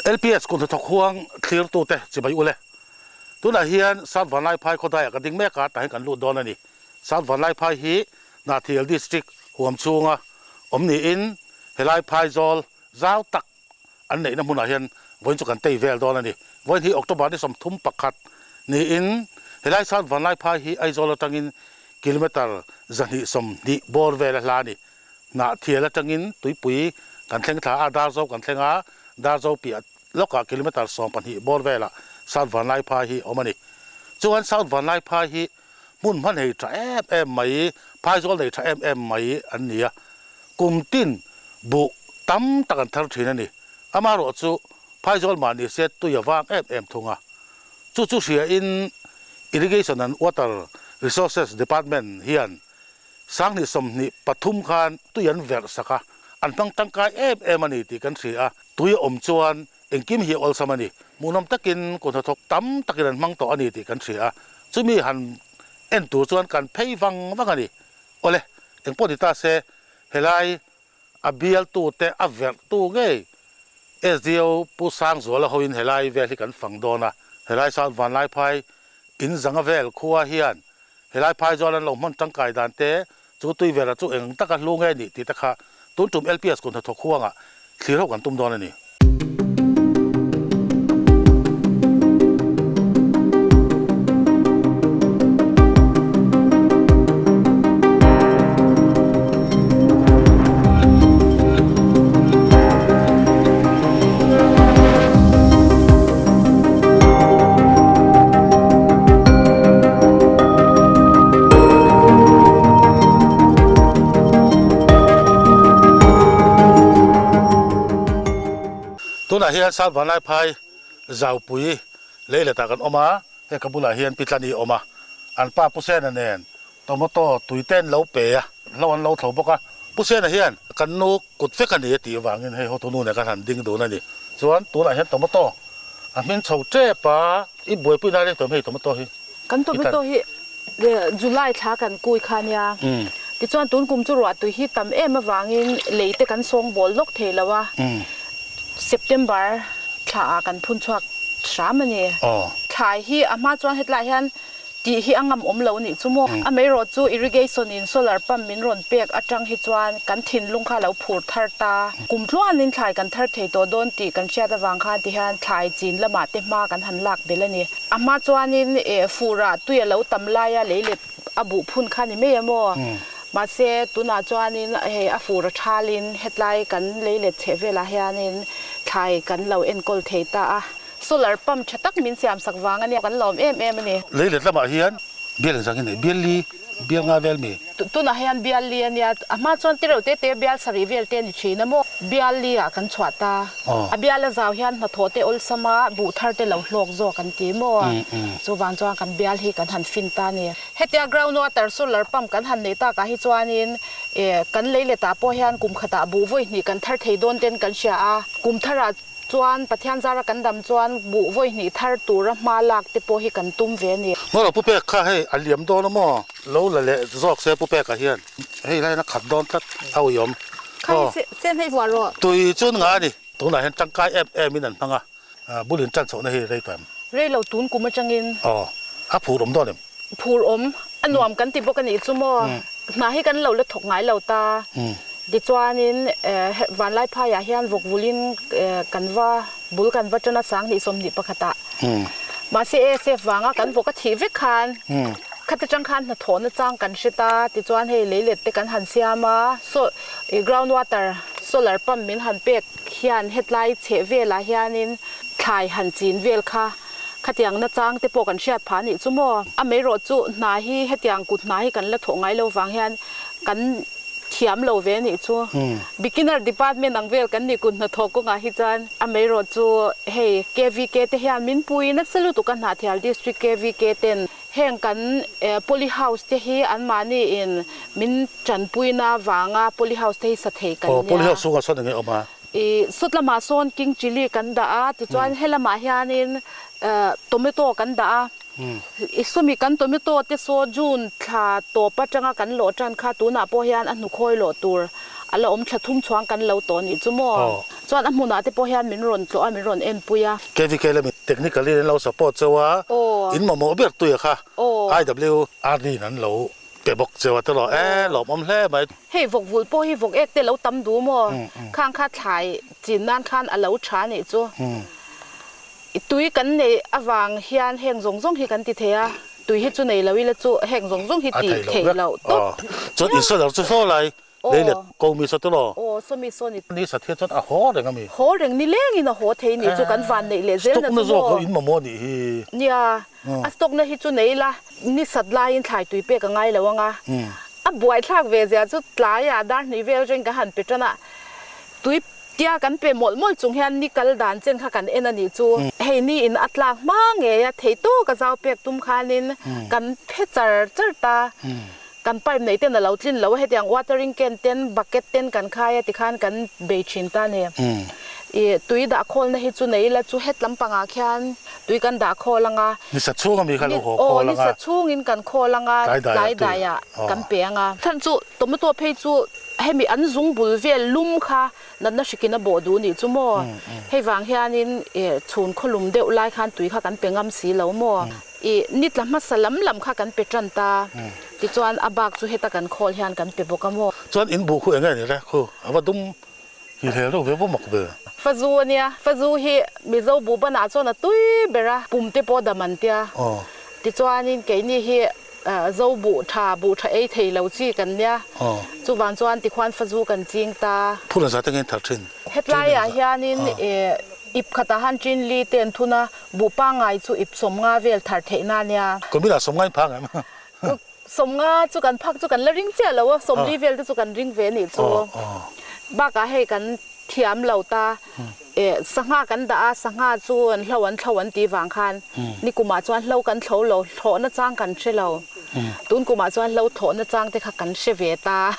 LPS kum hnathawk huang thlirtute chibai ule. Tunah hian South Vanlaiphai khawdaiah ka ding mek a, tah hian kan lut dawn a ni. South Vanlaiphai hi Hnahthial District huam chhunga awm niin helai phaizawl zau tak an neihna hmunah hian vawiin chu kan tei vel dawn a ni. Vawiin hi October ni 31 niin helai South Vanlaiphai hi Aizawl atangin kilometre 220 bawr vel a hla a ni. Hnahthial atangin tuipui kan thleng thla a, Darzo kan thleng a, Darzo piah lawkah kilometre 12 bawr velah South Vanlaiphai hi a awm a ni. Chuan South Vanlaiphai hi hmun hman hei tha em em mai, phaizawl nei tha em em mai an ni a, kum tin buh tam tak an thar thin a ni. Amaherawh chu phaizawl mahni se tui a vang em em thung a. Chu chu hriain Irrigation and Water Resources Department hian 2023 khan tui an verh sak a, an hmang tangkai em em a ni tih kan hria a, tui a awm chuan engkim hi a awlsam a ni. Hmuhnawm takin kut hnathawk tam takin an hmang tawh a ni tih kan hria a, chumi han en tur chuan kan phei vang vang a ni. Awle, engpawh ni ta se, helai a bialtute a verhtu ngei SDO Pu Sangzuala hoin helai vel hi kan fang dawn a, helai South Vanlaiphai in zanga vel khua hian Helai phai zual an lo hman tangkai dan te chu tui vera chu eng taka hlu nge nih tih te kha tun tum LPS kut hnathawk huangah thlir ho kan tum dawn a ni. Tunah hian South Vanlaiphai Zaupui leiletah kan awm a, hei ka bulah hian Pitlani a awm a, an pa Pu Sena nen tomato tui te an lo pe a, hlo an lo thlo bawk a. Pu Sena hian kan nu kut vek a ni a tih avangin hei hotu nu nen kan han ding dun a ni. Chuan tunah hian tomato a hming chho tep a, i buaipui nai reng tawh em hei tomato hi? Kan tomato hi July thla kan kui kha nia. Tichuan tun kum chu ruah tui hi tam em avangin lei te kan sawng bawl lawk thei lo a, September thla ah kan phun chhuak hram a ni. Thlai hi a hma chuan hetlai hian Tih hi a ngam awm lo nih chu maw? A meirawh chu irrigation in solar pump min rawn pek atang hi chuan kan thinlung kha lo phur thar ta. Kum tluanin thlai kan thar thei tawh dawn tih kan hriat avang khan ti hian thlai chin lamah te hma kan han lak belh a ni. A hma chuanin eh furah tui a lo tam laia lei let a buh phun kha ni mai a maw? Mahse tunah chuanin hei a fur a thalin hetlai kan lei let chheh velah hianin thlai kan lo enkawl thei ta a. Solar pump tha tak min siam sak vang a nia, kan lawm em em a ni. Lei let lamah hian bial engzah nge nei? Bial li, bial nga vel mi? Tunah hian bial li a nia, a hma chuan tireuh te te bial sarih vel te a ni thin a maw? Bial li ah kan chhuah ta. A bial a zau hian hnathawh te awlsam a, buh thar te lo hlawk zawk an ti maw? Chuvang chuan kan bial hi kan han fin ta a ni. Hetia ground water solar pump kan han neih takah hi chuanin kan lei letah pawh hian kum khatah buh vawi hnih kan thar thei dawn ten kan hria a, kum tharah Chuan Pathian zara kan dam chuan buh vawi hnih thar tura hma lak te pawh hi kan tum ve a ni. Ngaw Pu Pek kha hei a liam dawn a maw? Lo la leh zawk se Pu Peka hian hei lai hian a khat dawn tlat a uiawm. Kha hi sen hei vuah rawh. Tui chu nga a ni. Tunah hian tangkai em em in an hmang a, bul in tan chhohna hi rei tawh em? Rei lo tun kum atangin. Aw, a phur awm dawn em? Phur awm, a nuam kan ti bawk a nih chu maw? Hna hi kan lo la thawk ngai lo ta. Tichuanin Vanlaiphaiah hian vawk vulin kan va bul kan va tan a 2021 ah. Mahse ASF vanga kan vawk a thih vek khan khata tang khan hnathawhna chang kan hre ta. Tichuan hei leilet te kan han siam a, ground water solar pump min han pek hian hetlai chheh velah hianin thlai han chin vel kha Khatiang nachang te pawh kan hriat phah anih chu maw? A meirawh chu hna hi hetiang kut hna hi kan la thawh ngai lo vang hian kan thiam lo ve anih chu. Beginner department ang vel kan nih kut hnathawh kawngah hi chuan a meirawh chu hei KVK te hian min pui nasa lutuk a Hnahthial District KVK ten heng kan poly house te hi anmahni in min tanpuina vanga poly house te hi sa thei kan nia. Poly house chhungah sawn eng nge awm a? I sut lamah sawn king chilli kan dah a, tichuan helamah hianin tomato kan dah a. I sumi kan tomato te saw June thla tawp atanga kan lawh tan kha tunah pawh hian a hnukhawi lawh tur a la awm thla thum chhuang kan lo tawh nih chu maw. Chuan a hmunah te pawh hian min rawn tlawh a, min rawn enpui a. KVK lamin technically an lo support cheu a, in mamawh ber tuia kha IWRD in an lo pe bawk cheu a tiraw e, lawmawm hle mai. Hei vawk vulh pawh hi vawk ek te lo tam duh maw? Khang kha thlai chin nan khan a lo tha anih chu. Tui kan neih avang hian heng zawng zawng hi kan ti thei a, tui hi chu nei lo ila chu heng zawng zawng hi tih theih loh tawp. Chuan insolar chu saw lai lei let ko mi saw tiraw? Aw, saw mi saw ni. Ni sat hian chuan a haw reng a mi? Haw reng ni lengin a haw thei nih chu kan van neih leh zel na chu maw? Stock na zawk lo in mamawh nih hi. Nia, a stock na hi chu nei ila ni sat laiin thlai tui pek a ngai lo ang a. A buaithlak ve zia chu tlaiah dar hnih vel reng ka han pe tan a, tui Tia kan pe mawlh mawlh chung hian ni kal dan chen kha kan en a nih chu. Hei ni in a tlak hma ngei a, thei tawk a zau pek tum khanin kan phe char char ta. Kan pipe neih ten a lo tlin lo a, hetiang watering can ten bucket ten kan khai a tikhan kan bei thin ta a ni. I tui dah khawlna hi chu nei ila chu het lampangah khian tui kan dah khawl ang a. Ni sa chhung ami kha lo haw khawl ang a. Aw, ni sa chhungin kan khawl ang a, tlai daiah kan pe ang a. Chhan chu tomato phei chu Hemi an zung bul vel lum kha natna hrikin a bawh duh nih chu maw? Hei vang hianin chhun khawlum deuh lai khan tui kha kan pe ngam si lo maw? I ni tla hmasa lam lam kha kan pe tan ta, tichuan a bak chu heta kan khawl hian kan pe bawk a maw? Chuan in buh khu eng nge ni le? Khu a va dum hi hle reuh ve va mak ve. Fazu a nia, Fazu hi Mizo buh banah chuan a tui ber a, pum te pawh dam an tia. Tichuanin keini hi Zo buh tha, buh tha ei thei lo chi kan nia. Chuvang chuan tikhuan fazu kan ching ta. Phun a za te nge thar thin? Hetlaiah hianin ip khatah han chin li te an thun a, buh pangngai chu ip sawmnga vel thar theihna a nia. Kumina sawmnga in phak em? Sawmnga chu kan phak chu kan la ring chiah lo a, sawmli vel te chu kan ring ve anih chu. Bakah hei kan thiam lo ta. Sangha kan dah a, sangha chu an hlo an thlo an tih vang khan ni kumah chuan hlo kan thlo lo, thlawhna chang kan hre lo. Tun kumah chuan hlo thlawhna chang te kha kan hre ve ta.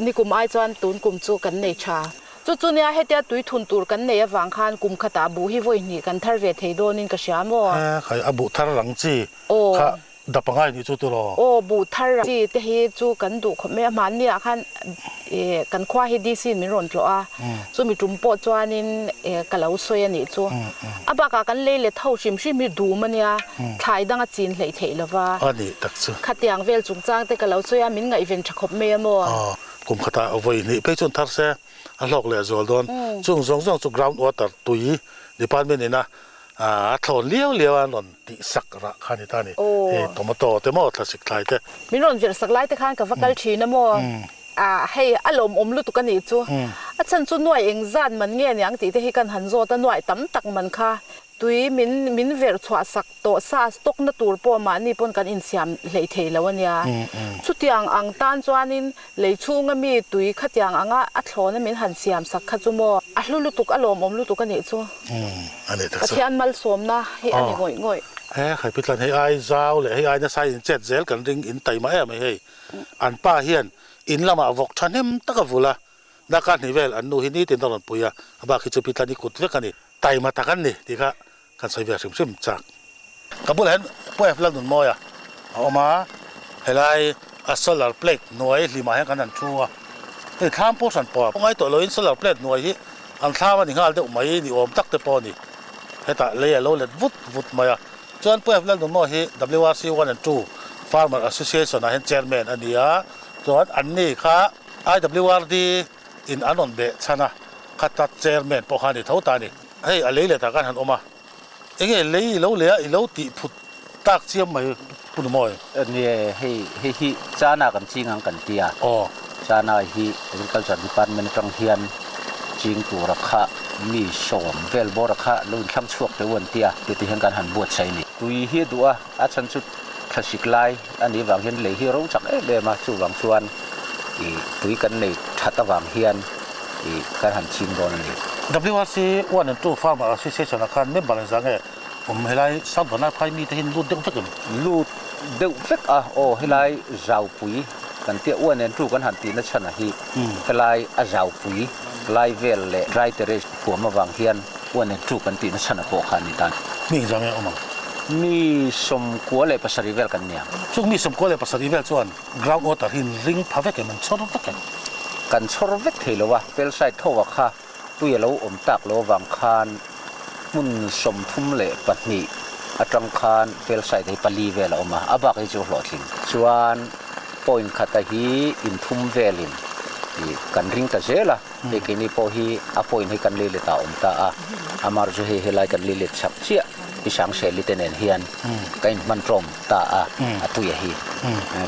Ni kum ai chuan tun kum chu kan nei tha. Chu chu nia hetia tui thun tur kan nei avang khan kum khatah buh hi vawi hnih kan thar ve thei dawnin ka hria maw? Khai a buh thar rang chi kha Da pangai nih chu tiraw? Aw, buh thar chi te hi chu kan duh khawp mai a, hmanni ah khan kan khua hi DC in min rawn tlawh a, chumi tum pawh chuanin ka lo sawi a nih chu. A bakah kan lei let ho hrim hrim hi dum a nia, thlai dang a chin hleih theih lo va. A nih tak chu. Khatiang vel chungchang te ka lo sawi a, min ngaihven tha khawp mai a maw? Aw, kum khatah vawi hnih phei chuan thar se a hlawk leh zual dawn. Chung zawng zawng chu ground water tui department in a A thlawn liau liau a an rawn tih sak rah kha a ni ta a ni. Hei tomato te maw thlasik thlai te. Min rawn virh sak lai te khan ka va kal thin a maw? A hei a lawmawm lutuk a nih chu. A chhan chu nuai eng zat man nge niang tih te hi kan han zawt a, nuai tam tak man kha tui min min verh chhuah sak tawh sa stock na tur pawh mahni pawn kan insiam hleih thei lo a nia. Chutiang ang tan chuanin Lei chhunga mi tui khatiang anga a thlawna min han siam sak kha chu maw? A hlu lutuk, a lawmawm lutuk a nih chu. A nih tak chu. Pathian malsawmna hi a ni ngawih ngawih. He Khaipitlan hei ai zau leh hei ai nasa in chet zel kan ring in taima em ai hei. An pa hian in lamah vawk thahnem tak a vul a, naka hni vel an nu hi nitin a rawn pui a, a bak hi chu Pitlan i kut vek a ni. Taima tak an ni tih kha kan sawi ve hrim hrim chak. Ka bulah hian Puef Lalnunmawia a awm a, helai a solar plate hnuai hlimah hian kan han thu a, hei thlam pawh hran pawh a ngai tawh loin solar plate hnuai hi an thlam a ni nghal deuh mai ni awm tak te pawh a ni. Hetah lei a lo let vut vut mai a, chuan Puef Lalnunmawia hi WRC one and two Farmer Association ah hian chairman a ni a, chuan anni kha IWRD in an rawn beh chhan a, khata chairman pawh kha a ni tho ta a ni. Hei a lei letah khan han awm a. Enge lei i lo leh a, i lo tih phut tak chiam mai Pu Numawi? Nie, hei hei hi Chana kan ching ang kan ti a. Aw. Chana hi Agriculture Department atang hian ching tura kha mi sawm vel bawra kha lo inthlang chhuak teuh an ti a, titi hian kan han buatsaih a ni. Tui hi a duh a, a chhan chu thlasik lai a nih vang hian lei hi a ro chak em em a, chuvang chuan i tui kan nei that avang hian i kan han ching dawn a ni. WRC one and two Farmer Association ah khan member an zah nge awm helai South Vanlaiphai mite hi lut deuh vek em? Lut deuh vek a, aw helai Zaupui kan tia one and two kan han tihna chhan ah hi helai a Zaupui lai vel leh Dry Terrace huam avang hian one and two kan tihna chhan ah pawh kha a ni ta. Mi engzah nge awm ang? Mi 97 vel kan ni ang. Chung mi 97 vel chuan Ground water hi ring pha vek em, an chhawr vek em? Kan chhawr vek thei lo a, fel side tho ah kha Tui a lo awm tak lo avang khan hmun 32 atang khan fail site hi pali vel a awm a, a bak hi chu hlawhtling. Chuan point khata hi inthum velin ih kan ring ta zel a, hei keini pawh hi a point hi kan lei let ah a awm ta a, amar chu hei helai kan lei let chak chiah i Sangseli te nen hian ka inhman tawm ta a, a tuia hi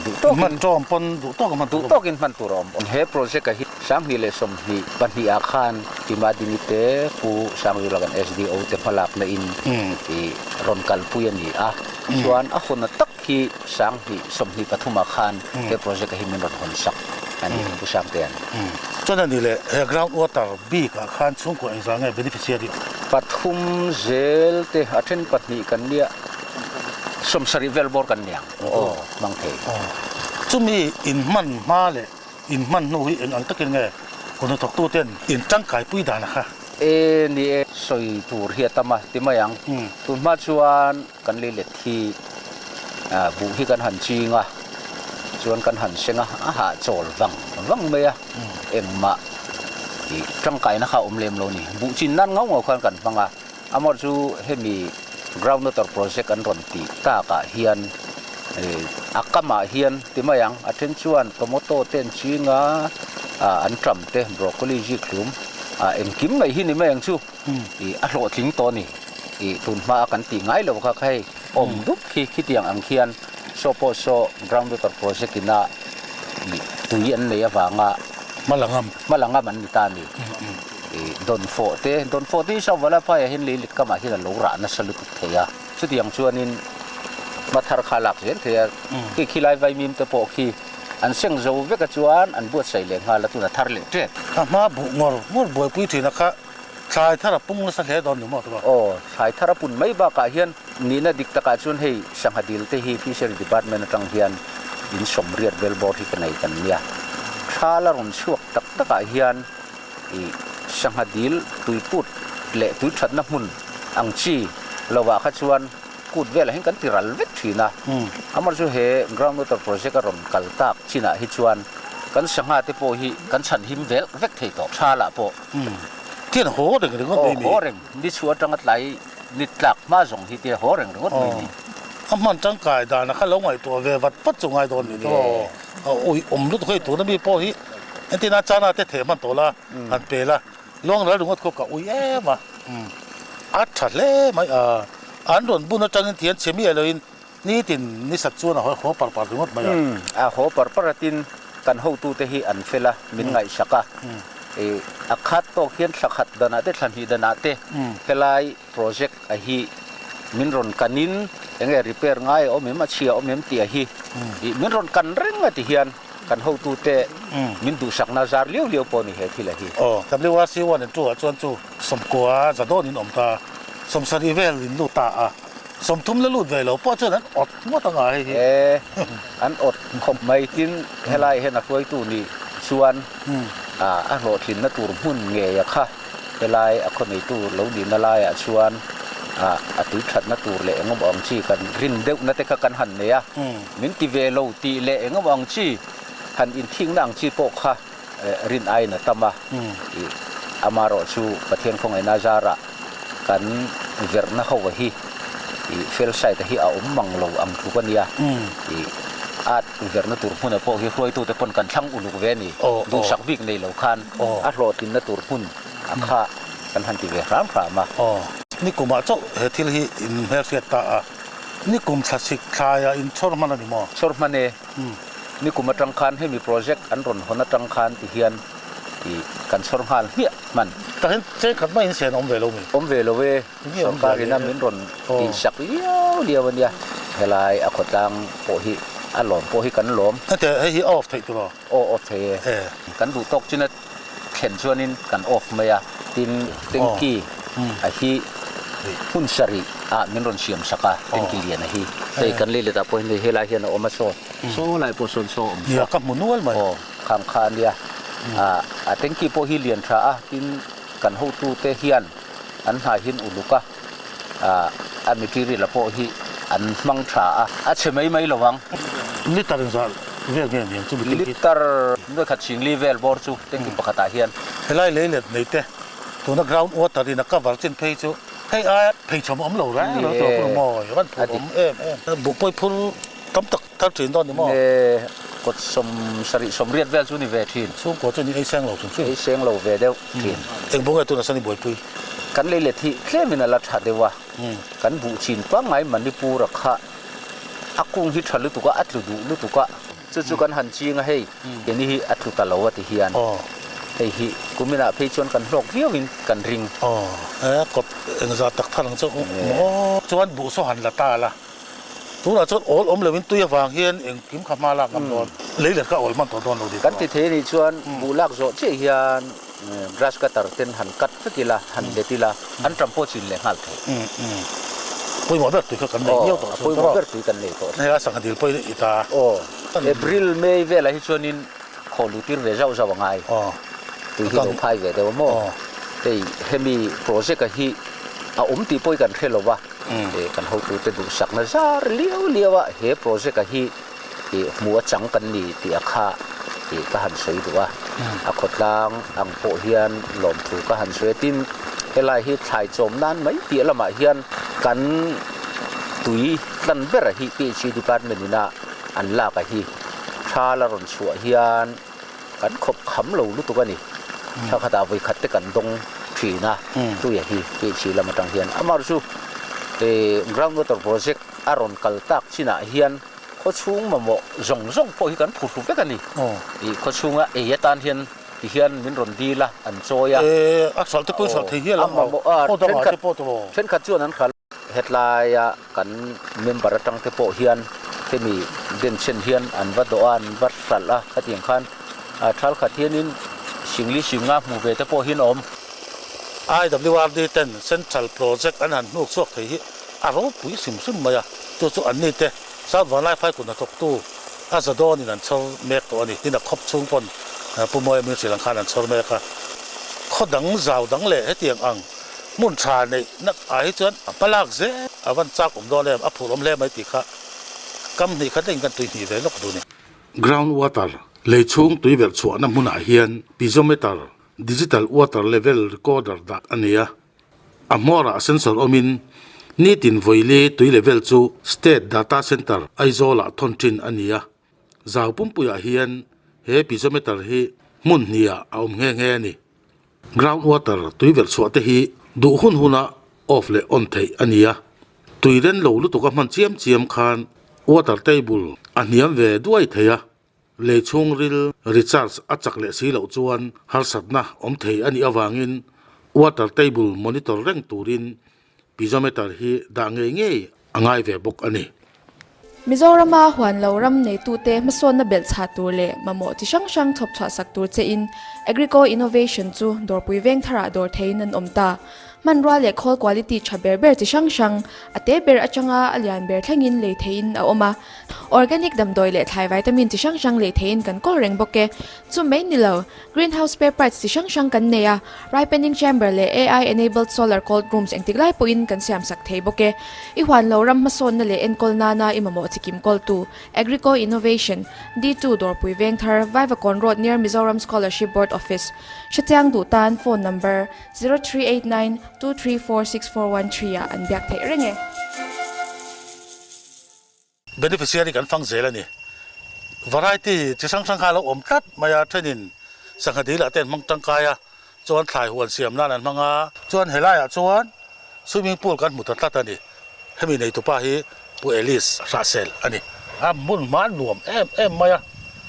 duh tawkin Hman tawm pawn duh tawk a hman tur duh tawkin hman tur a awm. He project a hi 2022 ah khan Pi Madini te Pu Sangzula kan SDO te hmalakna in i rawn kalpui a ni a, chuan a hawn tak hi 2023 ah khan he project a hi min rawn hawn sak a ni Pu Sangtea'n. Chuan a ni leh he ground water bik ah khan chhungkua engzah nge beneficiary? Pathum zel te a then pahnih kan nia 70 vel bawr kan niang aw hmang thei. Chumi inhman hma leh inhman hnu hi eng ang takin nge kut hnathawktu ten in tangkai pui dan a kha? E ni e, sawi tur hi a tam a ti mai ang. Tun hma chuan kan lei let hi buh hi kan han ching a, chuan kan han seng a, a hahchawl vang vang mai a, engmah tangkaina kha a awm lem lo ni. Buh chin nan ngau ngau khan kan hmang a, amawr chu hemi ground water project an rawn tih takah hian a kamah hian ti mai ang, a then chuan tomato te an ching a, an ṭam te, broccoli zikhlum, engkim mai hi ni mai ang chu. Ih a hlawhtling tawh a ni. Ih tun hma a kan tih ngai lo kha kha hei awm dup khi khitiang ang khian saw pawh saw ground water project ina ih tui an nei avanga hmalangam hmalangam an ni ta a ni. Ih dawnfawh te dawnfawh te hi saw vala phaiah hian lei let kamah hian a lo rah nasa lutuk thei a. Chutiang chuanin hmathar kha a lak zel thei a. Khi khilai vaimim te pawh khi An seng zo vek a chuan an buatsaih leh nghal a tuna thar leh tep. A hma buh ngawr ngawr buaipui thin a kha thlai thar a pung nasa hle dawn ni maw tawh? Aw, thlai thar a pun mai bakah hian nihna dik takah chuan hei sangha dil te hi Fishery Department atang hian in 80 vel bawr hi ka nei kan nia. Thal a rawn chhuak tak takah hian i sangha dil tuiput leh tui thatna hmun ang chi lovah kha chuan Kut velah hian kan ti ral vek thin a, amah chu he ground water project a rawn kal tak chinah hi chuan kan sangha te pawh hi kan chhan him vel vek thei tawh, tha lah pawh. Thian haw reng ringawt mai ni. Aw haw reng, ni chhuah atanga tlai ni tlak hma zawng hi te haw reng ringawt mai ni. A hman tangkai dan a kha lo ngaihtuah ve vat vat chu ngai dawn ni tawh. A ui awm lutuk hei tuna mi pawh hi entina chana te theh hman tawh la han pe la. Luang ral ringawt khaw ka ui em a, a tha hle mai a, an rawn bun atangin thian chhe miah loin nitin ni sat chuan a haw par par ringawt mai a. A haw par par atin kan hotute hi an fel a, min ngaihsak a, a khat tawk hian thla khat danah te thla hnih danah te helai project a hi min rawn kanin enge repair ngai a awm em, a chhia a awm em tih a hi min rawn kan reng a ti hian kan hotute min duhsakna zar liau liau pawh a ni he thil a hi. Aw, WRC one and two ah chuan chu 90 za dawn in awm ta, 70 vel in lut ta a, 30 la lut ve lo pawh chuan an awt ngawt anga hei hi. E, an awt khawp mai tin helai hian a hruaitu nih chuan a hlawhtlinna tur hmun ngei a kha. Helai a khawneitu lo nihna laiah chuan a tui thatna tur leh engemaw ang chi kan rin deuhna te kha kan han nei a, min ti ve lo tih leh engemaw ang chi han inthingna ang chi pawh kha rin aiin a tam a, amaherawh chu Pathian khawngaihna zarah kan verhna ho hi fel side hi a awm mang lo ang tluk a nia. At verhna tur hmuna pawh hi hruaitute pawn kan thlang uluk ve a ni, duhsak bik nei lo khan. A hlawhtlinna tur hmun a kha kan han ti ve hram hram a. Aw. Nikumah chauh he thil hi in hmelhriat ta a, nikum thlasik thlaiah in chhawr hman a ni maw? Chhawr hman e. Nikum atang khan hemi project an rawn hawn atang khan ti hian i kan chhawr nghal hmiah hman. Tahin cheng khat maiin sen a awm ve lo mi? Awm ve lo e. Sorkar ina min rawn tihsak liau liau a nia. Helai a khawtlang pawh hi a lawm pawh hi kan lawm. Hete hei hi a off theih tur aw? Aw off thei e. Kan duh tawk china thlen chuanin kan off mai a. Tin tanky a hi hun sarih ah min rawn siam sak a, tanky lian a hi. Hei kan lei letah pawh hian hei helai hian a awm a saw. Saw lai pawh sawn saw a awm saw. Nia ka hmu nual mai. Aw khang kha a nia. A tanky pawh hi lian tha a, tin kan hotute hian an hnai hin uluk a, a material a pawh hi an hmang tha a, a chhe mai mai lo ang. Liter zah vel nge ni ang chu mi Liter nuai khat singli vel bawr chu tanky pakhatah hian. Helai lei let nei te Tuna ground water in a cover chin phei chu hei aia pheichhawm a awm lo reng reng tur a pawh maw i van phur awm em em. Buhpawi phur tam tak thar thin dawn ni maw? Nge kawt 70 80 vel chu ni ve thin. Chhungkua chu ni ei seng lo thin chu. Ei seng lo ve deuh thin. Eng bunge tuna san i buaipui? Kan lei let hi tlemin a la tha deuh a, kan buh chin pangngai Manipur a kha a kung hi tha lutuk a, a tlu duh lutuk a. Chu chu kan han ching a hei, keni hi a tlu ta lo a ti hian hei hi kuminah phei chuan kan hlawk viau in kan ring. Aw, he kawt engzah tak thar ang chu maw? Chuan buh saw han la ta la, tunah chuan awl awm loin tui avang hian engkim kha hma lak ngam dawn, lei let kha awl hman tawh dawn lo dih. Kan ti thei anih chuan buh lak zawh chiah hian grass cutter ten han cut vek ila, han let ila, an ṭam pawh chin leh nghal thei. Pawimawh ber tui kha kan nei miau tawh chu. Pawimawh ber tui kan nei tawh. Hei a sangha dil pawhin i ta. Aw, April, May velah hi chuanin khaw luh tir ve zauh zauh a ngai. Tui hi lo phai ve deuh a maw? Hei hemi project-a hi a awm tih pawh hi kan hre lo va, kan hotute duhsakna zar liau liau a he project-a hi hmuh a chang kan ni tih a kha ka han sawi duh a. A khawtlang ang pawh hian lawmthu ka han sawi a. Tin, helai hi thlai chawm nan mai piah lamah hian kan tui tlan ber a hi PHE department ina an lak a hi tha la rawn chhuah hian kan khawp kham lo lutuk a ni. Thla khatah vawi khat te kan dawng thin a tui a hi PHE lam atang hian. Amaherawhchu ground water project a rawn kal tak chinah hian Khaw chhung mamawh zawng zawng pawh hi kan phuhru vek a ni. Ih khaw chhunga ei atan hian ti hian min rawn dil a, an chawi a. E, a hralh te pawh in hralh thei hial ang lo, khaw dangah te pawh tawh. Thenkhat chuan an hralh. Hetlaia kan member atang te pawh hian hemi denchhen hian an va dawh a, an va hralh a, khatiang khan thal khat hianin singli singa hmu ve te pawh hi an awm. IWRD ten Central Project an han hnuk chhuak thei hi a ropui hrim hrim mai a, chu chu anni te South Vanlaiphai kut hnathawktu a za dawnin an chhawr mek tawh a ni. Tin a khawp chhung pawn Pu Mawia min hrilh ang khan an chhawr mek a. Khaw dang zau dang leh hetiang ang hmun tha neih nak ah hi chuan a hmalak zel a van chak awm dawn em, a phur awm hle mai tih kha kam hnih khat lengin kan tui hnih ve lawk duh a ni. Ground water, lei chhung tui verh chhuahna hmunah hian piezometer, digital water level recorder dah a ni a. A hmawrah sensor awmin nitin vawili tui level chu State Data Centre Aizawlah thawn thin a ni a. Zau pumpuiah hian he piezometer hi hmun hniah a awm nghe nghe a ni. Ground water tui verh chhuah te hi duh hun huna off leh on theih a ni a. Tui ren lo lutuk a hman chiam chiam khan water table a hniam ve duai thei a. Lei chhungril recharge a chak leh si loh chuan harsatna awm thei a nih avangin water table monitor reng turin piezometer hi dah ngei ngei a ngai ve bawk a ni. Mizorama huan lo ram neitute hmasawnna belh chhah tur leh mamawh chi hrang hrang chhawp chhuah sak tur chein Agrico Innovation chu dawrpui veng tharah dawr theiin an awm ta. Hmanrua leh khawl quality tha ber ber chi hrang hrang, a te ber atanga a lian ber thlengin lei theiin a awm a. Organic damdawi leh thlai vitamin chi hrang hrang lei theiin kan kawl reng bawk e. Chu mai ni lo, greenhouse spare parts chi hrang hrang kan nei a, ripening chamber leh AI enabled solar cold rooms engtik lai pawhin kan siam sak thei bawk e. I huan lo ram hmasawnna leh enkawl nana i mamawh chikim kawltu, Agrico Innovation, D2 Dawrpui Vengthar, Vaivakawn Road near Mizoram Scholarship Board Office, Hrechiang duh tan phone number, 0389 234 6413 ah an biak theih reng e. Beneficiary kan fang zel a ni. Variety chi hrang hrang kha a lo awm tlat mai a, thenin sangha dil ah te an hmang tangkai a, chuan thlai huan siam nan an hmang a. Chuan helaiah chuan swimming pool kan hmu ta tlat a ni. Hemi neitupa hi Pu Ellis Hrahsel a ni. A hmun hma nuam em em mai a,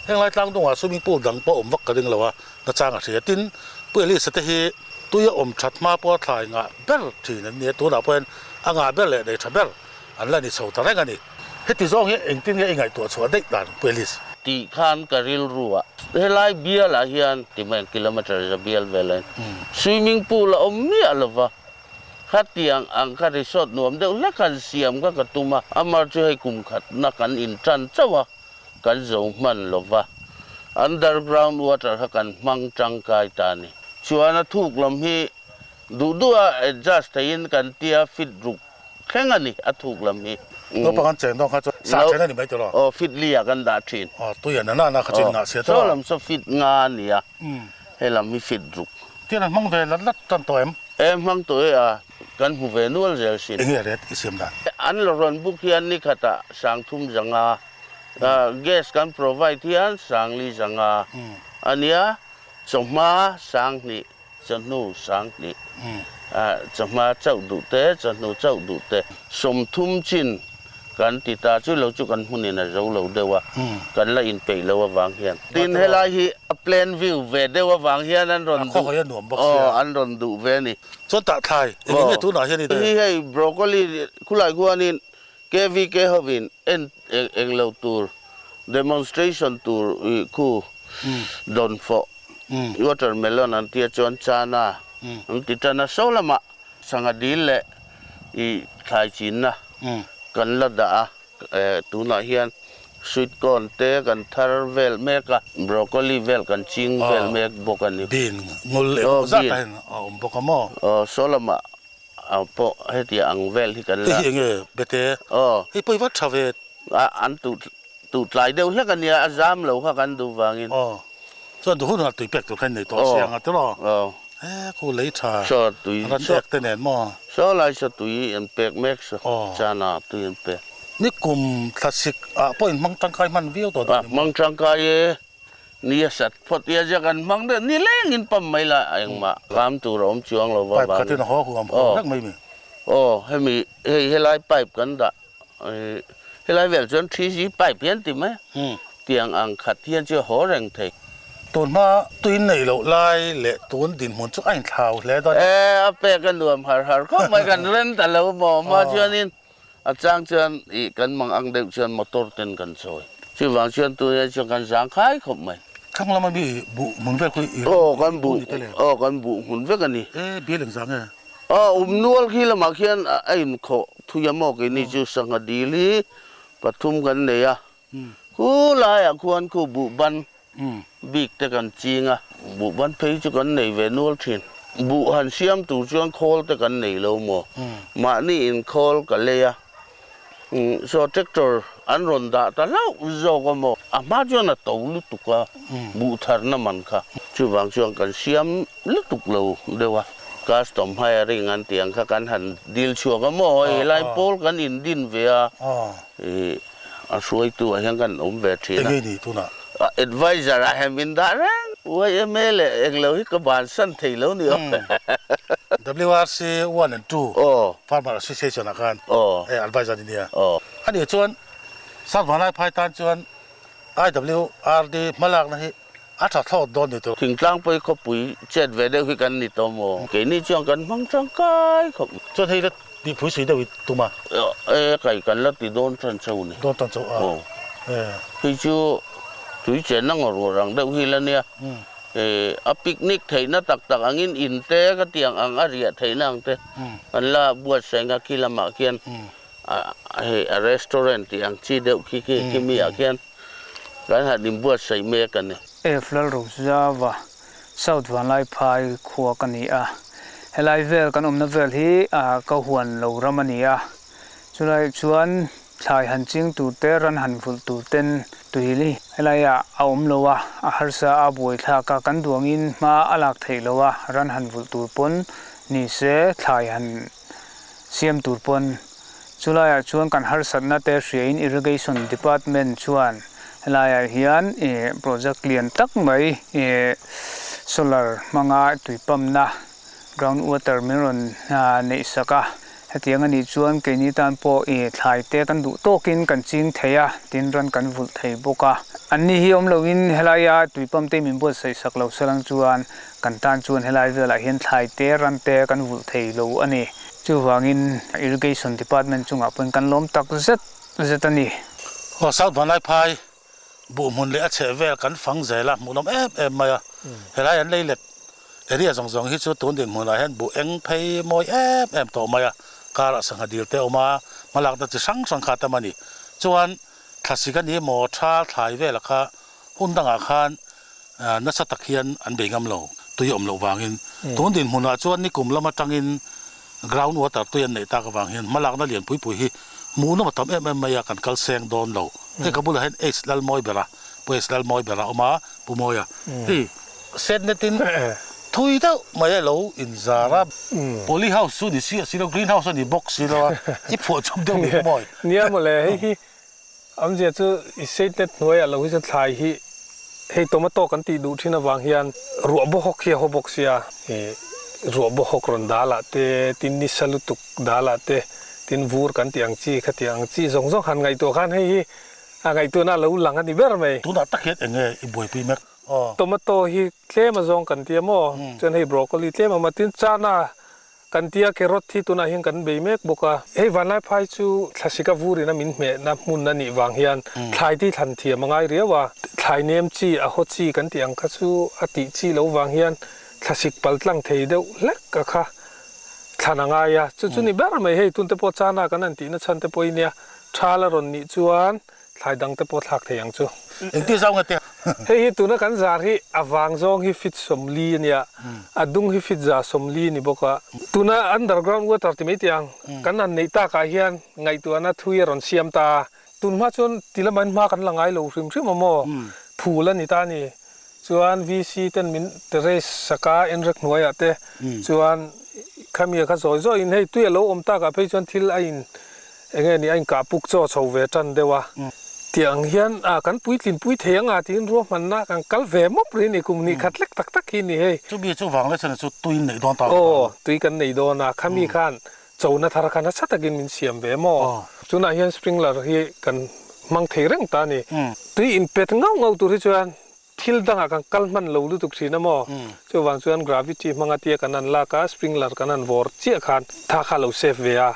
henglai tlangdungah swimming pool dang pawh awm vak ka ring lo a, nachang a hria. Tin, Pu Ellis-a te hi tuia awm that hma pawha thlai ngah ber thin an ni a, tunah pawh hian a ngah ber leh nei tha ber an la ni chho ta reng a ni. Heti zawng hi engtin nge i ngaihtuah chhuah daih dan Pu Ellis? Tih khan ka rilru a, helai bialah hian ti mai ang kilometre za bial vel a swimming pool a awm miah lo va, Khatiang ang kha resort nuam deuh hlek han siam kha ka tum a, amar chu hei kum khatna kan in tan chauh a, kan zo hman lo va, underground water kha kan hmang tangkai ta a ni. Chuan a thuk lam hi duh duh a adjust theihin kan tia fit ruk thleng a ni a thuk lam hi. Naupang an cheng dawn kha chu sa chen a ni mai tawh lo. Aw fit li ah kan dah thin. Aw tui a na na na kha chu in ngah chhia tawh a. Saw lam saw fit nga a ni a, he lam hi fit ruk. Tian an hmang ve lat lat tan tawh em? E hmang tawh e a, kan hmu ve nual zel sin. Enge rate i siam dan? An la rawn book hian ni khatah 3000 gas kan provide hian 4000 a nia, chawhma 2000, chawhnu 2000, chawhma chauh duh te, chawhnu chauh duh te, 30 chin kan ti ta chu lo chu kan hmunin a zo lo deuh a, kan la inpeih lo avang hian. Tin, helai hi a plan view ve deuh avang hian an rawn duh, aw, an rawn duh ve a ni. Chuan tah thlai, eng nge tunah hian i. Hi hei broccoli khulai khuanin KVK hovin en eng lo tur demonstration tur khu dawnfawh watermelon an tia chuan chana an ti tan a, saw lamah sangha dil leh i thlai chinna kan la dah a, tunah hian sweet corn te kan thar vel mek a, broccoli vel kan ching vel mek bawk a ni. Bean ngul emaw zat ah hian a awm bawk a maw? Aw, saw lamah pawh hetiang ang vel hi kan la. Hei hi enge bete? Aw. Hei pawh i va tha ve. An tuh tuh tlai deuh hlek a nia, a zam lo kha kan duh vangin. Aw. Chuan duh hunah tui pek tur kha in nei tawh si ang a tiraw? Aw. He khu lei tha Saw tui ran ek te nen maw? Saw lai saw tui an pek mek saw. Aw. Chana tui an pek. Ni kum thlasik ah pawh in hmang tangkai hman viau tawh dawn ni maw? Hmang tangkai e. Ni a sat phawt ia ziak an hmang deuh ni lengin pam mai la engmah kam tur a awm chuang lo va Pipe khatin a haw huam huam vek mai mi. Aw hemi hei helai pipe kan dah helai vel chuan 3G pipe hian ti mai tiang ang khat hian chu a haw reng thei. Tun hma tuin neih loh lai leh tun dinhmun chu a inthlau hle dawn. E a pek a nuam har har khawp mai kan ren ta lo maw hma chuanin A chang chuan ih kan mang ang deuh chuan motor ten kan chawi. Chuvang chuan tunah chuan kan zang khai khawp mai. Thlang lama mi buh hmun vel khu i Aw kan buh ni te le? Aw kan buh hmun vek a ni. E bial eng zang e? Aw um nual khi lamah khian a inkhawh thui a maw keini chu sangha dil hi pathum kan nei a. Khu laiah khuan khu buh ban bik te kan ching a, buh ban phei chu kan nei ve nual thin. Buh han siam tur chuan khawl te kan nei lo maw? Mahni in khawl ka lei a, saw tractor an rawn dah ta hlauh zawk a maw? A hma chuan a to lutuk a, buh tharna man kha. Chuvang chuan kan siam lutuk lo deuh a, custom hiring an tih ang kha kan han dil chhuak a maw? Hei helai pawl kan indin ve a, ih. A hruaitu ah hian kan awm ve thin a. Enge ni tunah? Adviser ah hian min dah reng. YMA leh englo hi ka bansan thei lo ni aw. WRC one and two Farmer Association ah khan adviser ni nia. A nih chuan South Vanlaiphai tan chuan IWRD hmalakna hi a tha thlawt dawn ni tur. Thingtlangpui khawpui chet ve deuh hi kan ni tawh maw? Keini chuan kan hmang tangkai khawp. Chuan hei la tihpui sui deuh i tum a. E kai kan la ti dawn tan chauh ni. Dawn tan chauh a. Aw. Hei chu tui chenna ngawr ngawr ang deuh hi la nia. E a picnic theihna tak tak angin in te ka tiang ang a riah theihna ang te kan la buatsaih nga khi lamah khian hei a restaurant tih ang chi deuh khi khi khi mi ah khian Kan han inbuatsaih mek a ni. F Lalrozava, South Vanlaiphai khua ka ni a. Helai vel kan awmna vel hi ka huan lo ram a ni a. Chulai chuan thlai han ching tur te, ran han vulh tur ten tuil hi helaiah a awm lo a, a harsa a buaithlak a, kan duangin hma a lak theih lo a, ran han vulh tur pawn ni se thlai han siam tur pawn chulaiah chuan kan harsatna te hriain Irrigation Department chuan helaiah hian ih project lian tak mai ih solar hmanga tui pump-na ground water min rawn neih sak a, hetiang a nih chuan keini tan pawh ih thlai te kan duh tawkin kan ching thei a, tin ran kan vulh thei bawk a. Anni hi awm loin helaia tui pump te min buatsaih sak lo salang chuan Kan tan chuan helai velah hian thlai te, ran te kan vulh thei lo a ni. Chuvangin Irrigation Department chungah pawhin kan lawm tak zet zet a ni. Aw South Vanlaiphai buh hmun leh a chheh vel kan fang zel a, hmuhnawm em em mai a. Helai an lei let area zawng zawng hi chu tun dinhmunah hian buh eng phei mawi em em tawh mai a. Karah sangha dil te a awm a, hmalakna chi hrang hrang kha a tam a ni. Chuan thlasik a ni emaw thal thlai velah kha hun dangah khan nasa tak hian an bei ngam lo, tui awm loh vangin. Tun dinhmunah chuan nikum lam atangin ground water tui an neih tak avang hian hmalakna lian pui pui hi hmuhnawm a tam em em mai a, kan kal seng dawn lo. Hei ka bulah hian H Lalmawi bera, Pu H Lalmawi bera a awm a, Pu Mawia. Hei set netin Thui deuh mai a lo inzar a, poly house chu ni si a si lo, green house a ni bawk si lo a, i phuah chawp deuh ni ka mawi. Nia mawle, hei hi awmzia chu i state net hnuaiah lo hi chuan thlai hi hei tomato kan tih duh thin avang hian ruah bawhawk hi a haw bawk sia, ruah bawhawk rawn dalah te, tin nisa lutuk dalah te, tin vur kan tih ang chi kha tih ang chi zawng zawng han ngaihtuah khan hei hi a ngaihtuahna a lo lang a ni ber mai. Tunah tak hian eng nge i buaipui mek? Tomato hi tlem a zawng kan tia maw? Chuan hei broccoli tlem a awm a, tin chana kan tia carrot hi tunah hian kan bei mek bawk a. Hei vanlai phai chu thlasik a vurin a min hmehna hmun a nih vang hian thlai ti thlan thiam a ngai riau a. Thlai nem chi a haw chi kan tih ang kha chu a tih chi lo vang hian thlasik pal tlang thei deuh hlek a kha thlan a ngai a. Chu chu ni ber mai hei tun te pawh chana kan han tihna chhan te pawh i nia thal a rawn nih chuan Thlai dang te pawh thlak thei ang chu. Engti zau nge te? Hei hi tuna kan zar hi a vang zawng hi feet 40 a nia, a dung hi feet 140 a ni bawk a. Tuna underground water ti mai tih ang kan han neih takah hian ngaihtuahna thui a rawn siam ta a. Tun hma chuan ti lamain hma kan la ngai lo hrim hrim a maw? Phul a ni ta a ni. Chuan VC ten min terrace saka enrek hnuaiah te chuan khami kha zawi zawiin hei tui a lo awm takah phei chuan thil a in Eng nge ni a inkah puk chaw chho ve tan deuh a, tih ang hian a kan puitlin pui thei ang a tiin ruahmanna kan kal ve mawp rih a ni, kum hnih khat lek tak tak hi a ni hei. Chumi chu vang leh chhan chu tui in neih dawn ta lo. Aw, tui kan nei dawn a, khami khan chona thar kha nasa takin min siam ve maw? Tunah hian sprinkler hi kan hmang thei reng ta a ni. Tui inpet ngauh ngauh tur hi chuan Thil dangah kan kal hman lo lutuk thin a maw? Chuvang chuan gravity hmanga tia kan han lak a, sprinkler kan han vawr chiah khan tha kha lo safe ve a,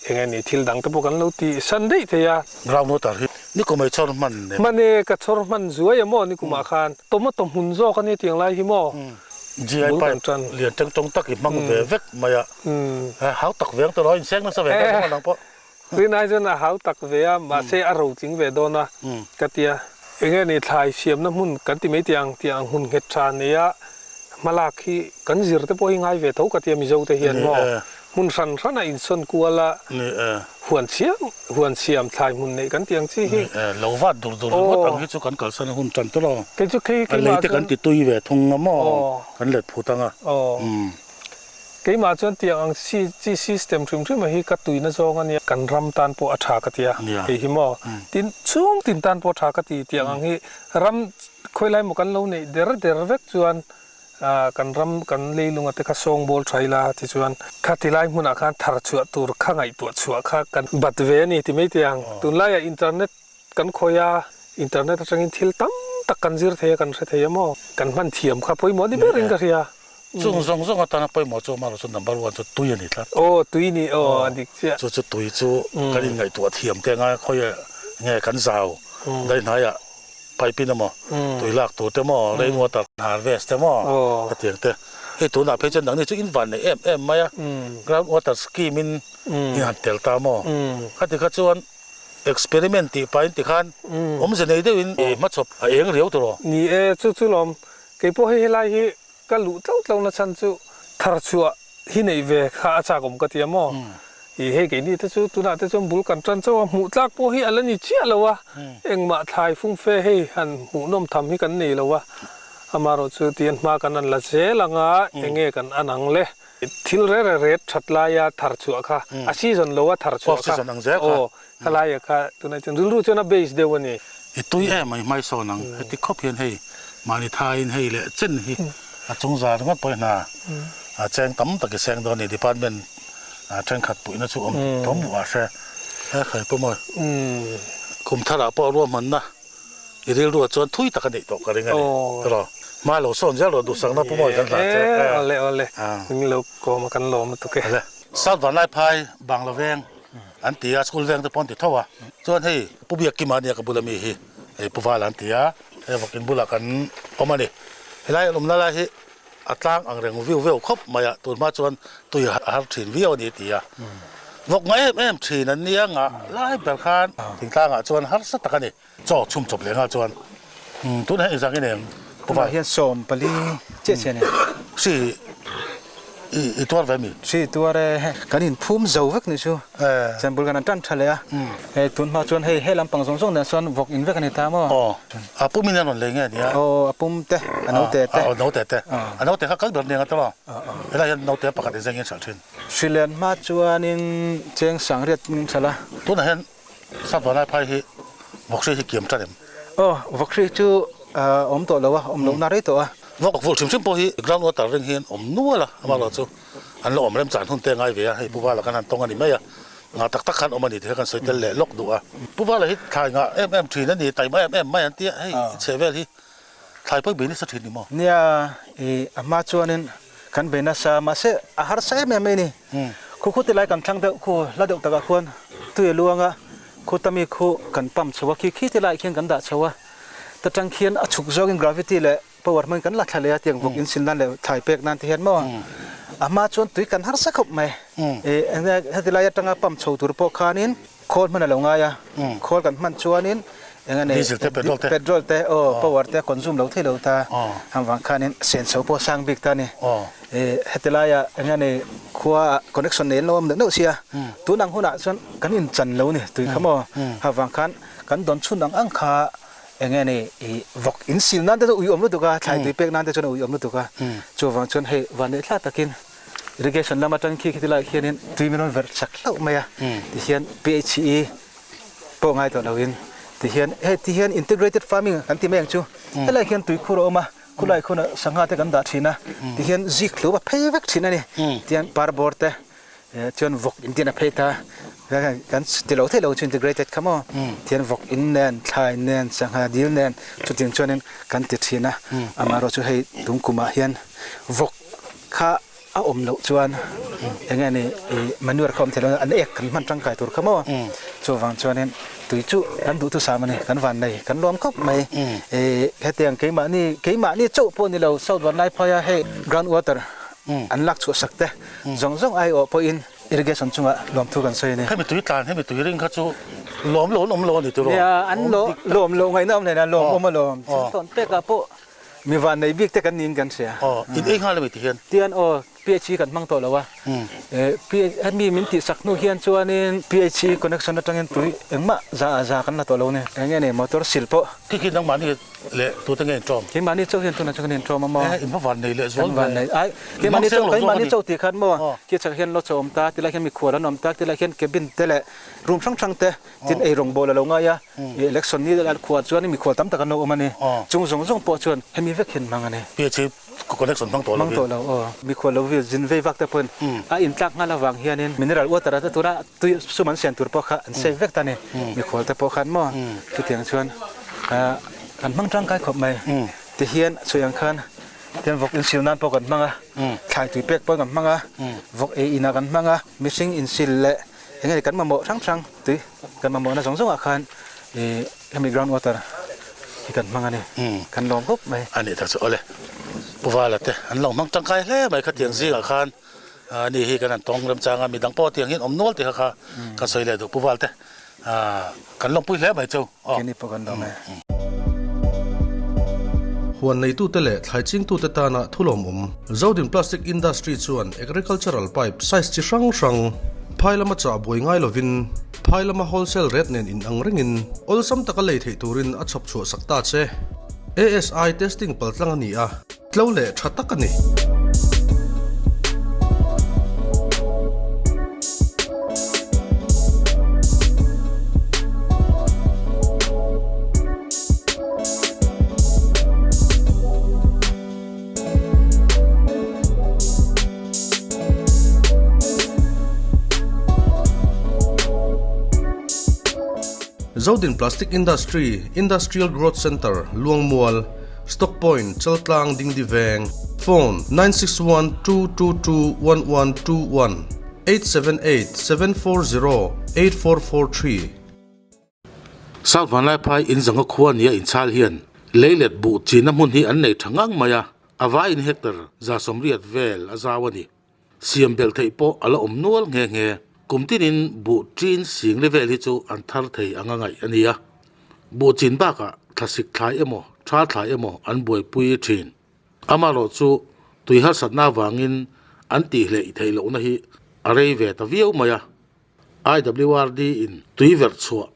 eng nge ni thil dang te pawh kan lo ti san daih thei a. Ground water hi nikum ei chhawr hman em? Hman e, ka chhawr hman zuai a maw nikumah khan tomato hmun zawk a nia tiang lai hi maw? GI pipe lian teng tawng tak i hmang ve vek mai a, hau tak veng tawh lo a inseng nasa ve ta bawk a nang pawh. Rinai chuan a hau tak ve a, mahse a ro tling ve dawn a ka ti a. Enge ni thlai siamna hmun kan ti mai tih ang tih ang hmun nghet tha nia hmalak hi kan zir te pawh hi ngai ve tho ka ti a Mizo te hian maw hmun hran hran a insawn kual a huan siam huan siam thlai hmun neih kan tih ang chi hi. Lo vat dur dur ringawt ang hi chu kan kalsan a hun tan tawh lo. Kei chu khi A lei te kan ti tui ve thung a maw kan let phut ang a. Keimah chuan tiang ang chi chi system hrim hrim a hi ka tuina zawng a nia. Kan ram tan pawh a tha ka ti a, hei hi maw? Tin, chhung tin tan pawh a tha ka ti tiang ang hi ram khawilai maw kan lo neih der der vek chuan kan ram kan leilunga te kha sawng bawl tha ila tichuan kha tilai hmunah khan thar chhuah tur kha ngaihtuah chhuah kha kan bat ve a ni ti mai tiang. Tunlaiah internet Kan khawi a, internet atangin thil tam tak kan zir thei a, kan hre thei a maw? Kan hman thiam kha pawimawh ni berin ka hria. Chung zawng zawng atana pawimawh chu amaherawh chu number one chu tui a ni tlat. Aw, tui ni, aw a dik chiah. Chu chu tui chu kan inngaihtuah thiam te anga khawi nge kan zau dai hnaiah pipe in emaw tui lak tur te maw, rain water harvest te maw hetiang te. Hei tunah phei chuan nangni chu in van nei em em mai a, ground water scheme in in han tel ta maw? Khati kha chuan Experiment tih pahin tikhan awmze nei deuhin i hmachhawp a eng riau tawh rawh. Ni e, chu chu lawm. Kei pawh hei helai hi ka luh tlo tlo na chhan chu thar chhuah hi neih ve kha a chak awm ka ti a maw? I hei keini te chu tunah te chuan bul kan tan chauh a, hmuh tlak pawh hi a la ni chiah lo a, engmah thlai fungfe hei han hmuhnawm tham hi kan nei lo a, amaherawh chu tihian hma kan han la zel ang a, enge kan an ang le. Thil re re ret that laia thar chhuah kha a season lo a thar chhuah kha aw kha laia kha tunah chuan rilru chuan a base deuh a ni. I tui em mai hmai sawn ang heti khawp hian hei mahni thaiin hei leh chen hi a chung zar ringawt pawh hi hna a cheng tam tak i seng dawn a ni department thenkhat puihna chu awm thawm hmuh ah hre he khai pawh mawi kum tharah pawh ruahmanna I rilruah chuan thui tak a neih tawh ka ring a ni. Tiraw? Hma lo sawn zel rawh duhsakna pu mawi kan hlan che. Awle awle. Min lo kawm a kan lawm lutuk e. Awle. South Vanlaiphai Bangla veng an ti a, school veng te pawh an ti tho a. Chuan hei Pu Biakkima ania ka bula mi hi hei Pu Vala an ti a, hei vakin bulah kan awm a ni. Helai an awmna lai hi a tlang ang reng viu viau khawp mai a, tun hma chuan tui a har thin viau a ni ti a. Vawk nga em em thin an nia ngah lai ber khan thingtlangah chuan harsa tak a ni. Chaw chhum chawp leh nghal chuan tunah hian engzah nge nem? Tunah hian 14 chiah chiah a ni. Si I tuar ve mi? Hri tuar e, kan inphum zo vek ni chu. Chuan bul kan an tan tha leh a. Hei tun hma chuan hei he lampang zawng zawng nen chuan vawk in vek a ni ta maw? Aw, a pum in a rawn lei nge nia? Aw, a pum te, a naute te. Aw, naute te. A naute kha kal ber nia tawh a. Helai hian naute pakhat in zeng in hralh thin. Hri len hma chuanin cheng sangriat min hralh a. Tunah hian Sap Vanlai phai hi vawkhri hi kiam tan em? Aw, vawkhri chu awm tawh lo a, awm lohna rei tawh a. Vawk vulh hrim hrim pawh hi ground water ring hian awm nual a, amaherawh chu an la awm remchan hun te ngai ve a, hei Pu Vala kan han tawng a ni mai a, ngah tak tak khan awm a ni tih kha kan sawi tel leh lawk duh a. Pu Vala hi thlai ngah em em thin a ni, taima em em mai an ti a, hei i chheh vel hi thlai pawi bei nasa thin ni maw? Nia, i a hma chuanin kan bei nasa, mahse a harsa em em mai a ni. Khu khu ti lai kan thlang deuh khu hla deuh takah khuan tui a luang a, khu tami khu kan pump chho a, khi khi ti laiah khian kan dah chho a, ta tang khian a chhuk zawngin gravity leh power hmangin kan la thla leh a tiang vawk in sin nan leh thlai pek nan te hian maw a hma chuan tui kan harsa khawp mai. Heti lai atanga pump chho tur pawh khanin khawl hman a lo ngai a, khawl kan hman chuanin eng a nei Diesel te petrol te petrol te aw power te consume lo thei lo ta ang vang khanin senso pawh sang bik ta a ni. Heti laia eng nge ni khua connection nei an lo awm neuh neuh sia, tun ang hunah chuan kan inchan lo ni tui kha maw, ha vang khan kan dawn chhun ang ang kha eng nge ni ih vawk insil nan te chu ui awm lutuk a, thlai tui pek nan te chuan a ui awm lutuk a, chuvang chuan hei vanneih thla takin irrigation lam atang khi khiti laiah khianin tui min rawn verh chak hlauh mai a, tihian PHE pawh ngai tawh loin tihian hei tihian integrated farming kan ti mai ang chu, helaiah khian tuikhur a awm a. Khulai khuna sangha te kan dah thin a, tihian zik hlup a phei vek thin a ni. Tihian par bawr te chuan vawk in tin a phei ta, kan ti lo thei lo chu integrated kha maw. Tihian vawk in nen, thlai nen, sangha dil nen chutiang chuanin kan ti thin a. Amaherawh chu hei tung kumah hian vawk kha a awm loh chuan eng nge ni ih manure kha awm thei lo an ek kan hman tangkai tur kha maw chuvang chuanin tui chu kan duh thusam a ni kan van nei kan lawm khawp mai ih hetiang keimahni keimahni chauh pawh ni lo South Vanlaiphai-a hei ground water an lak chhuah sak te zawng zawng aiawh pawhin irrigation chungah lawmthu kan sawi a ni. Hemi tui tlan hemi tui ring kha chu lawm lo an awm lo a ni tiraw? Nia an lawm loh ngaihna awm nen a lawm awm alawm thil tawn pekah pawh Mi van nei bik te kan niin kan hria. Aw, in ei nghal a mi ti hian? Tian aw, PHE kan hmang tawh lo a. Hemi min tihsak hnu hian chuanin PHE connection atangin tui engmah za ah za kan la tawh lo ni. Eng nge ni motor sil pawh. Khi khi nangmahni leh tute nge in ṭawm? Keimahni chauh hian tunah chuan kan inṭawm a maw? E, in va van nei leh zual ve. Kan van nei. Ai, keimahni chauh, keimahni chauh tih khan maw, khi chhakah hian lawchaw awm ta, tilai hian mikhual an awm ta, tilai hian cabin te leh room hrang hrang te Tin, ei rawngbawl a lo ngai a, election ni a khuah chuan mikhual tam tak an lo awm a ni. Chung zawng zawng pawh chuan hemi vek hian hmang a ni. PHA connection hmang tawh lo Hmang tawh lo, aw. Mikhual lo vil zin vei vak te pawhin a intlak nghal avang hianin mineral water a tuna tui sum an siam tur pawh kha an save vek ta a ni. Mikhual te pawh khan maw chutiang chuan kan hmang tangkai khawp mai. Tihian chhui ang khan tian vawk insil nan pawh kan hmang a, thlai tui pek pawh kan hmang a, vawk ei inah kan hmang a, mihring insil leh Eng nge kan mamawh hrang hrang tui kan mamawhna zawng zawngah khan ih hemi ground water hi kan hmang a ni, kan lawm khawp mai. A nih tak chu awle Pu Vala te an lo hmang tangkai hle mai khatiang zingah khan ani hi kan han tawng remchang a, midang pawh tiang hian awm nual tih kha kha kan sawi leh duh Pu Val te kan lawmpui hle mai chu aw. Keini pawh kan lawm e. Huan neitute leh thlai chingtute tana thulawmawm Zodin Plastic Industry chuan agricultural pipe size chi hrang hrang phai lama chah buai ngai lovin phai lama wholesale rate nen inang rengin awlsam taka lei theih turin a chhawp chhuah sak ta che. ASI testing paltlang a ni a. Tlo leh tha tak a ni. Zodin Plastic Industry, Industrial Growth Centre, Luangmual, Stock Point, Chaltlang Dingdi Veng, Phone, 9612221121, 8787408443. South Vanlaiphai in zanga khua nia inchhal hian lei let buh chinna hmun hi an nei tha ngang mai a, a vaiin hectare 180 vel a zau a ni. Siam belh theih pawh a la awm nual nghe nghe. Kum tinin buh chin sing level hi chu an thar thei anga ngaih a ni a. Buh chin bakah thlasik thlai emaw, tha thlai emaw an buaipui thin. Amaherawhchu tui harsatna avangin an tih hleih theih lohna hi a rei ve ta viau mai a. IWRD in tui verh chhuah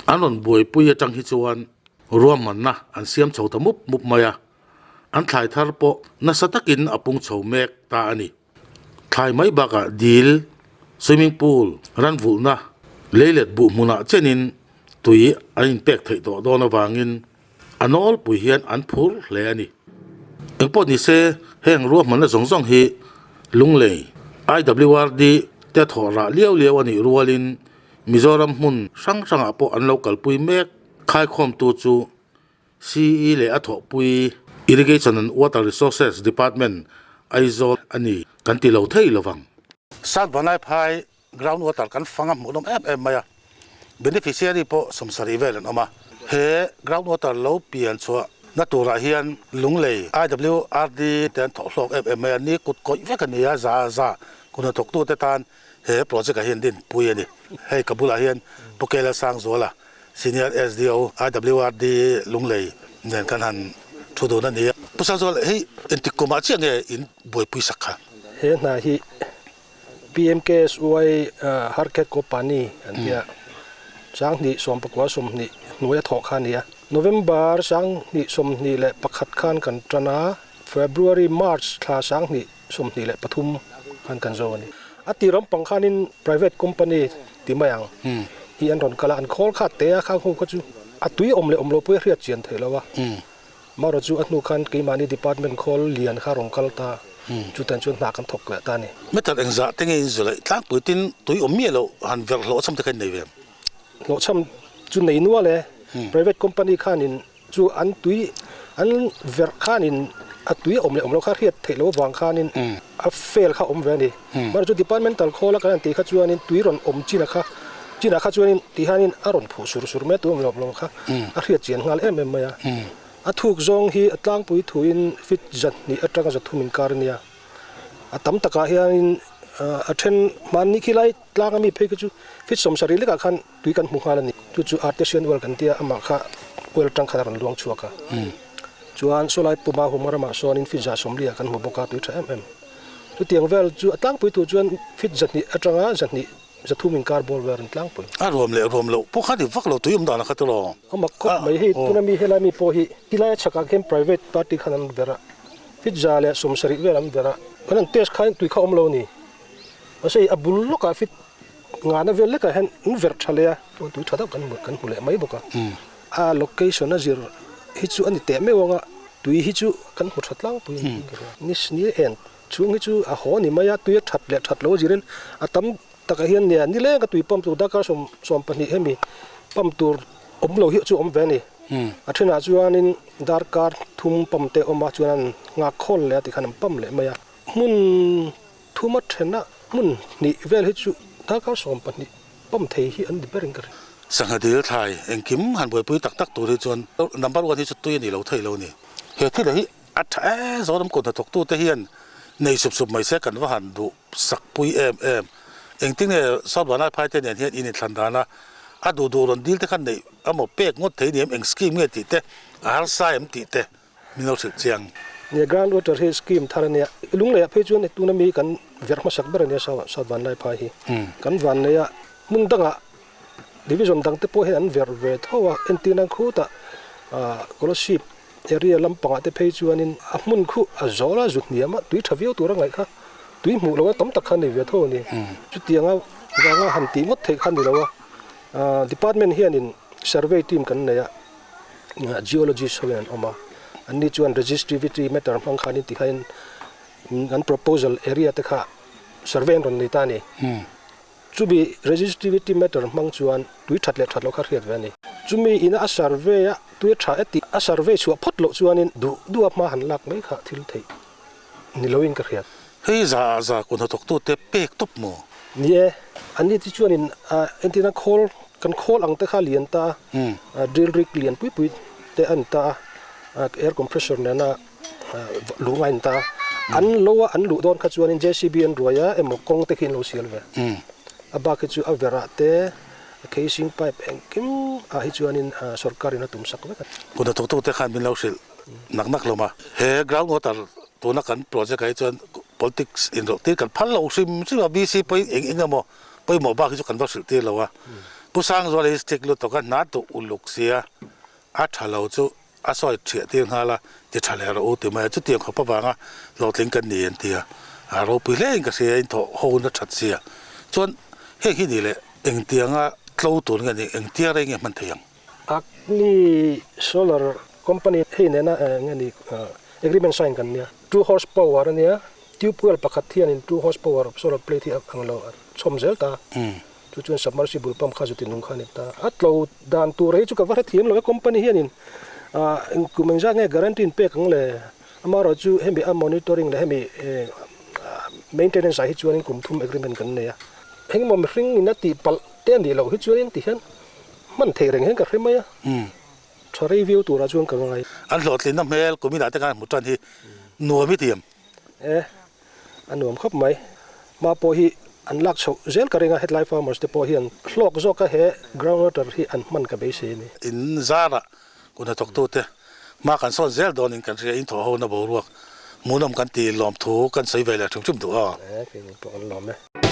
an rawn buaipui atang hi chuan ruahmanna an siam chho ta mup mup mai a, an thlai thar pawh nasa takin a pung chho mek ta a ni. Thlai mai bakah dil, swimming pool, ranvulhna, leilet buh hmunah chenin tui an inpek theih tawh dawn avangin a nawlpui hian an phur hle a ni. Engpawh ni se, heng ruahmanna zawng zawng hi Lunglei, IWRD, te thawh rah liau liau a nih rualin Mizoram hmun hrang hrangah pawh an lo kalpui mek. Khaikhawmtu chu CE leh a thawhpui Irrigation and Water Resources Department, Aizawl a ni kan ti lo thei lovang. South Vanlaiphai Ground water kan fang a hmuh nawm em em mai a, beneficiary pawh sawmsarih vel an awm a. He ground water lo pian chhuah na turah hian Lunglei IWRD te an thawh hlawk em em mai a, ni kut kawih vek a ni a, za za kut hnathawktute tan he project ah hian din pui a ni. Hei ka bulah hian Pu Kela Sangzuala, Senior SDO IWRD Lunglei nen kan han thu dun a ni a. Pu Sangzuala, hei engtik kumah chiah nge in buaipui sak kha? He hna hi PMKSY Har Khet Ko Pani an tia Sanghnih sawmpakua sawmhnih hnuaia thawh kha a ni a. November Sanghnih 21 khan kan tan a, February March thla Sanghnih 23 khan kan zo a ni. A ti rampang khanin private company ti mai ang hi an rawn kal a, an khawl kha te a khang ho kha chu a tui awm leh awm lo pawh hi a hriat chian theih lo a. Marawh chu a hnu khan keimahni department khawl lian kha rawn kal ta, chutan chuan hna kan thawk leh ta a ni. Meter engzah te nge in zulaih tlangpui tin tui awm miah loh han verh hlawhchham te kha in nei ve em? Hlawhchham chu nei nual e, private company khanin chu an tui an verh khanin a tui awm leh awm loh kha hriat theih loh avang khanin a fail kha awm ve a ni. Marawh chu departmental khawl a kan han tih kha chuanin tui rawn awm chin kha chinah kha chuanin ti hianin a rawn phuh sur sur mai a, tui awm loh kha a hriat chian nghal em em mai a. A thuk zawng hi a tlangpui thuin feet 200 atanga 300 inkar a nia. A tam takah hianin a then hmanni khi lai tlang ami phei khi chu feet 70 lekah khan tui kan hmu nghal a ni. Chu chu artesian well kan tia amah kha well atang khan a rawn luang chhuak a. Chuan sawlai puma huma ramah sawnin feet 140 ah kan hmu bawk a, tui tha em em. Chutiang vel chu a tlangpui tur chuan feet 200 atanga 200 300 inkar bawr vel a rawn tlangpui. A ruam leh ruam loh pawh kha ni vak lo tui awm dan a kha te lo. A mak khawp mai hei tuna mi helai mi pawh hi tilai a chhakah khian private party khan an ver a, feet 170 vel an ver a, kan han test khan tui kha awm lo a ni. Mahse a bul lawkah feet ngana vel lekah hian an verh tha leh a, chuan tui tha deuh kan hmu kan hmu leh mai bawk a. A location a zir hi chu a ni teh meuh ang a, tui hi chu kan hmu tha tlangpui a ni ka hria. Ni ni en chhung hi chu a haw a ni mai a, tui a that leh that lo a zirin a tam takah hian nia nileng a tui pump tur darkar sawm sawmpahnih hemi pump tur awm lo hi chu awm ve a ni. A thenah chuanin darkar thum pump te a awm a, chuan an nghak khawl leh a tikhan an pump leh mai a. Hmun thuma thena hmun hnih vel hi chu darkar 12 pump thei hi an ni ber in ka ring. Sangha dil thlai engkim han buaipui tak tak tur hi chuan number one hi chu tui a ni lo thei lo a ni. He thil hi a tha e, Zoram kut hnathawktute hian nei sup sup mai se kan va han duh sak pui em em. Engtin nge South Vanlaiphai te nen hian in inthlan dan a, a duh duh rawn dil te khan neih emaw pek ngawt thei ni em, eng scheme nge tih te, a harsa em tih te Min lo hrilh chiang. Nia ground water hi scheme thar a nia. Lungleiah phei chuan tuna mi kan verh hmasak ber a nia South Vanlaiphai hi. Kan vanneia hmun dangah division dang te pawh hian an verh ve tho a, entir nan khutah Kolasib area lampangah te phei chuanin a hmun khu a zawl a zu hniam a, tui tha viau tur a ngaih kha tui hmuh loh a tam tak kha a nei ve tho a ni. Chutianga vanga han tih ngawt theih kha a ni lo a, department hianin survey team kan nei a. Geologist ho in an awm a, anni chuan resistivity meter hmang khanin ti khain an proposal area te kha survey an rawn nei ta a ni. Chumi resistivity meter hmang chuan tui that leh that loh kha hriat ve a ni. Chumi ina a survey a tui a tha e tih a survey chhuah phawt loh chuanin duh duh a hma han lak mai kha thil theih ni loin ka hriat. Hei za za kut hnathawktute pek tawp maw? Ni e, anni te chuanin entirna khawl kan khawl ang te kha lian ta a, drill rig lian pui pui te a ni ta a, air compressor nena lung a in ta a, an lo a an luh dawn kha chuanin JCB an ruai a emaw kawng te khi an lo sial ve. A bak hi chu a verah te casing pipe engkim ah hi chuanin sorkarin a tum sak vek a. Kut hnathawktute khan min lo hrilh nak nak lo ma. He ground water tuna kan project ah hi chuan. Politics inrawlh tir kan phal lo hrim hrim a, VC pawhin eng eng emaw pawimawh bak hi chu kan va hrilh tir lo a. Pu Sangzuala hi strict lutuk a, hna duh uluk sia a tha lo chu a sawi thiah tir nghal a, ti tha leh rawh u ti mai a, chutiang khawp avanga hlawhtling kan ni an ti a, a ropui hle in ka hria in thawh ho na that sia. Chuan heng hi ni leh engtianga tlo tur nge ni, engtia rei nge hman thei ang? Agni Solar Company hei nena eng nge ni agreement sign kan nia, two horse power a nia, tube well pakhat hianin two horse power solar plate hi ang lo a chhawm zel ta. Chu chuan submersible pump kha zuti nung kha a ni ta. A tlo dan tur hi chu ka va hrethiam lo e, company hianin kum engzat nge guarantee in pek ang le? Amaherawh chu hemi a monitoring leh hemi maintenance ah hi chuanin kum thum agreement kan nei a. Engemaw mihring in a tih palh te a nih loh hi chuanin ti hian hman theih reng hian ka hre mai a, tha rei viau turah chuan ka ngai. An hlawhtlinna hmel kum inah te khan hmu tan hi nuam i tiam. E, a nuam khawp mai. Hma pawh hi an lak chhoh zel ka ring a, hetlai farmers te pawh hian hlawk zawka he ground water hi an hman ka beisei a ni. In zarah kun hnathawktute hma kan sawn zel dawnin kan hria, in thawh hona boruak hmuhnawm kan ti lawmthu kan sawi ve leh hrim hrim duh a. E, keini pawh kan lawm e.